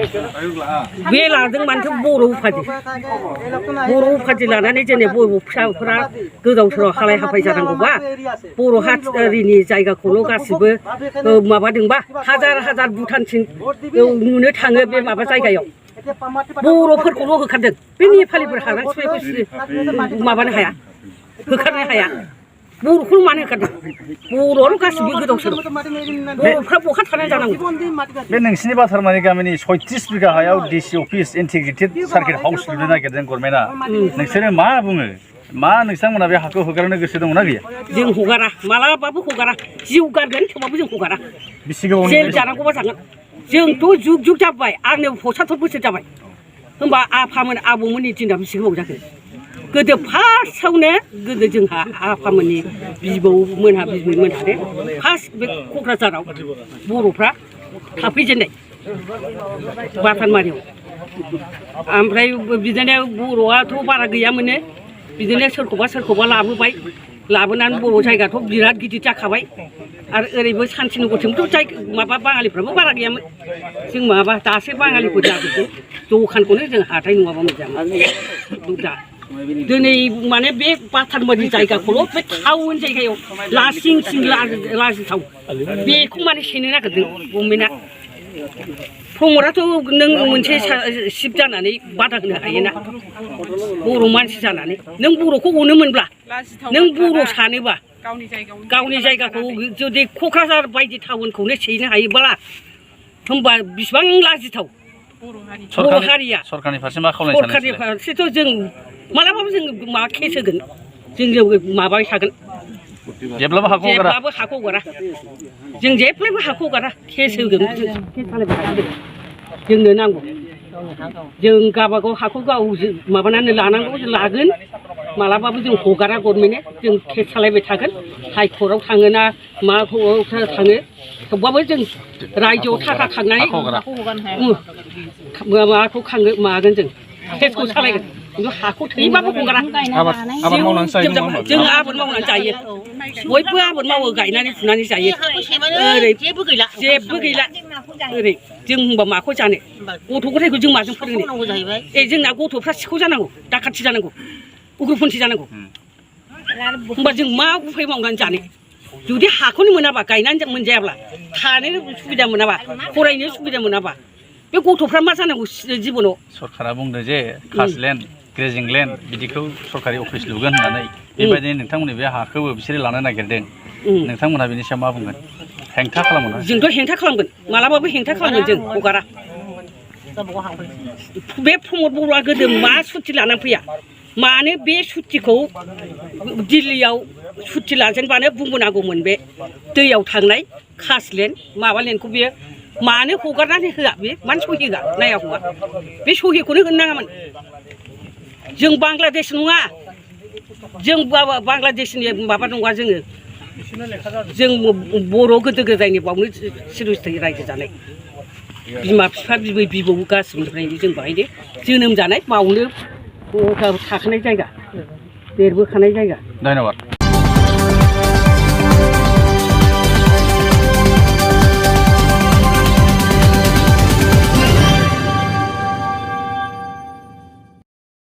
बे लादों मानोथो बर' उफाधि लानानै जोंनि बर' फिसाफोरा गोदाव सोराव हालाय हाफाय जानांगौबा बर' हारिनि जायगाखौल' गासिबो माबादोंबा हाजार हाजार भुटानसिम नुनो थाङो बे माबा जायगायाव बर'फोरखौल' होखारदों बे नेपालिफोर हालां सिफायखौ माबानो हाया होखारनो हाया बर'खौल' मानो होखारदों बर'आनो गासिबो गोदाव सोराव बर'फ्रा बहा थानाय जानांगौ बे नोंसिनि बाथारमारि गामिनि 36 बिघा हायाव DC office integrated circuit house लुनो नागिरदों गभर्नमेन्टआ नोंसोरो मा बुङो मा नोंथांमोना बे हाखौ हगारनो गोसो दंना गैया जों हगारा मालाबाबो हगारा जिउ गारगोन थेवबाबो जों हगारा जेल जानांगौबा जागोन जोंथ' जुग जुग जाबाय आंनो 75 बोसोर जाबाय होमबा आफामोन आबौमोननि दिना बेसे गोबाव जाखो गोदो फार्स्टआवनो गोदो जोंहा आफामोननि बिबौमोनहा बिबैमोनहानो फार्स्ट बे क'क्राझाराव बर'फ्रा थाफैजेननाय बाथानमारियाव ओमफ्राय बिदिनो बर'आथ' बारा गैयामोननो बिदिनो सोरखौबा लाबोबाय लाबोनानै बर' जायगाथ' बिराद गिदिर जाखाबाय आरो ओरैबो शान्तिनगरथिंथ' माबा बाङालिफ्राबो बारा गैयामोन जों माबा दासो बाङालिफोर जाजोबदों दखानखौनो जों हाथाय नङाबा मोजां दा दिनै माने बे बाथानबारि जायगाखौल' बे टाउन जायगायाव लासिं सिं लाजिथाव बेखौ माने सेनो नागिरदों गभर्नमेन्टआ प्रमदाथ' नों मोनसे सिफ जानानै बादा होनो हायोना बर' मानसि जानानै नों बर'खौ अनोमोनब्ला नों बर' सानोबा गावनि जायगाखौ जुदि क'क्राझार बायदि टाउनखौनो सेनो हायोब्ला होमबा बिसिबां लाजिथाव बर' हारिया सरकारनि फारसे मा खालामनो सानो सरकारनि फारसेथ' जों मालाबाबो जों माबा केस होगोन जों माबाबाय थागोन जेब्लाबो हाखौ हगारा जों जेब्लाबो हाखौ हगारा केस होगोन केस खालामबाय थागोन जोंनो नांगौ जों गावबागाव हाखौ गाव माबानानै लानांगौ जों लागोन मालाबाबो जों हगारा गभर्नमेन्टनो जों केस सालायबाय थागोन हाइकर्टआव थाङो ना माबायाव थाङो थेवबाबो जों रायजोआव थाखा खांनानै माबाखौ मागोन जों केसखौ सालायगोन खिन्थु हाखौ थैबाबो हगारा जों आबाद मावनानै जायो बयबो आबाद मावो गायनानै फुनानै जायो ओरै जेबो गैला ओरै जों होनबा माखौ जानो गथ' गथायखौ जों माजों फोरोंनो जोंना गथ'फ्रा सिखाव जानांगौ दाखाथि जानांगौ उग्रपन्थी जानांगौ होमबा जों मा उफाय मावनानै जानो जुदि हाखौनो मोनाबा गायनानै मोनजायाब्ला थानो सुबिदा मोनाबा फरायनो सुबिदा मोनाबा बे गथ'फ्रा मा जानांगौ जिबनाव सरकारा बुंदों जे कास्टलेण्ड ग्रेजिं लेण्ड बिदिखौ सरकारि अफिस लुगोन होननानै बेबायदिनो नोंथांमोननि बे हाखौबो बिसोरो लानो नागिरदों नोंथांमोनहा बेनि सायाव मा बुंगोन हेंथा खालामगोन जोंथ' हेंथा खालामगोन मालाबाबो हेंथा खालामगोन जों हगारा बे प्रमद बर'आ गोदो मा सुथि लानानै फैया मानो बे सुथिखौ दिल्लीयाव सुथि लाजेनबानो बुंबोनांगौमोन बे दैयाव थांनाय कास्टलेण्ड माबा लेण्डखौ बियो मानो हगारनानै होआ बे मानो सहि होआ नाया हौवा बे सहिखौनो होनो नाङामोन जों बांलादेश नङा जों बांलादेशनि माबा नङा जों बर' गोदो गोदायनि बावनो सिरस्थाय रायजो जानाय बिमा बिफा बिबै बिबौ गासिनिफ्रायनो जों बाहायनो जोनोम जानाय बावनो थाखानाय जायगा देरबोखानाय जायगा धन्यबाद